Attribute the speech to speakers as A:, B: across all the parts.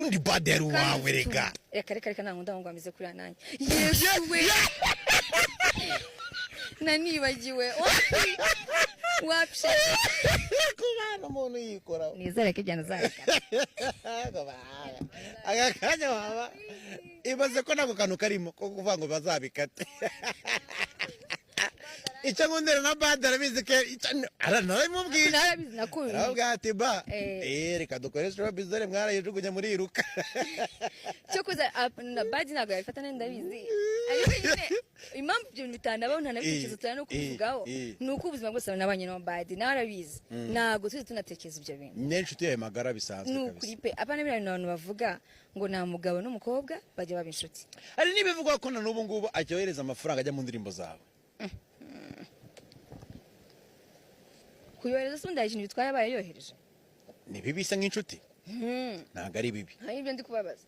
A: Undi Bad yari uwawe rega.
B: Reka, reka, reka, ntabwo ndabona ngo ameze kuriya nanjye. Yesu we, nanibagiwe wapshe.
A: Kubana umuntu yikora.
B: Nizere ko ibyo azabikora.
A: Aka kanya waba ibaze ko nako kantu karimo ko kuvuga ngo bazabikate. Icyo nkundira na Bad, arabizi ko narabimubwiye.
B: Narabizi nakubizi.
A: Arababwira ati ba reka dukore showbiz, dore mwarayijugunya muriruka.
B: Cyo kuza na Bad ntabwo yabifata neza, ndabizi, ariko nyine impamvu ibyo bintu bitanabaho, ntanabitekereza cyane no kubivugaho, ni uko ubuzima bwose nabanye na Bad, nawe arabizi, ntabwo twese tunatekereza ibyo bintu.
A: Ni inshuti yawe magara bisanzwe.
B: Ni
A: Kabisa.
B: ukuri pe, apana biriya bintu abantu bavuga ngo nta mugabo n'umukobwa bajya baba inshuti.
A: Hari n'ibivugwa ko na n'ubu ngubu acyohereza amafaranga ajya mu ndirimbo zawe.
B: Kuyohereza se ubundi hari ikintu bitwaye abaye yohereje?
A: Ni bibi se nk'inshuti? Ntabwo ari bibi.
B: Hari ibyo ndi kubabaza.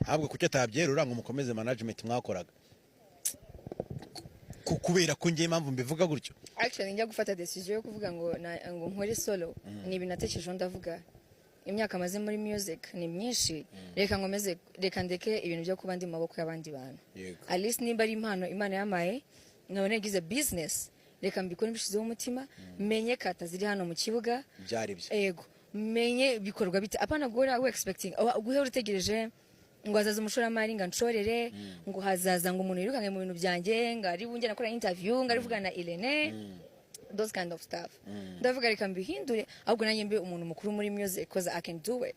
A: Ahubwo kuki atabyerura ngo mukomeze management mwakoraga? Kubera ko ngiye impamvu mbivuga gutyo.
B: Actually, njya gufata decision yo kuvuga ngo ngo nkore solo, ni ibintu natekerejeho, ndavuga imyaka maze muri music ni myinshi, reka nkomeze, reka ndeke ibintu byo kuba ndi mu maboko y'abandi bantu. At least nimba ari impano Imana yampaye, nkaba nagize business, reka mbikore mbishyizeho umutima, menye kata ziri hano mu kibuga.
A: Byari byo.
B: Ego, menye bikorwa bite, apana guhora we expecting, guhora utegereje ngo hazaza umushoramari ngo anshorere, ngo hazaza ngo umuntu yirukanke mu bintu byanjye, ngo ari bunge nakora interview, ngo ari vugana na Irene, those kind of stuff. Ndavuga reka mbihindure, ahubwo nanjye mbe umuntu mukuru muri music, 'cause I can do it.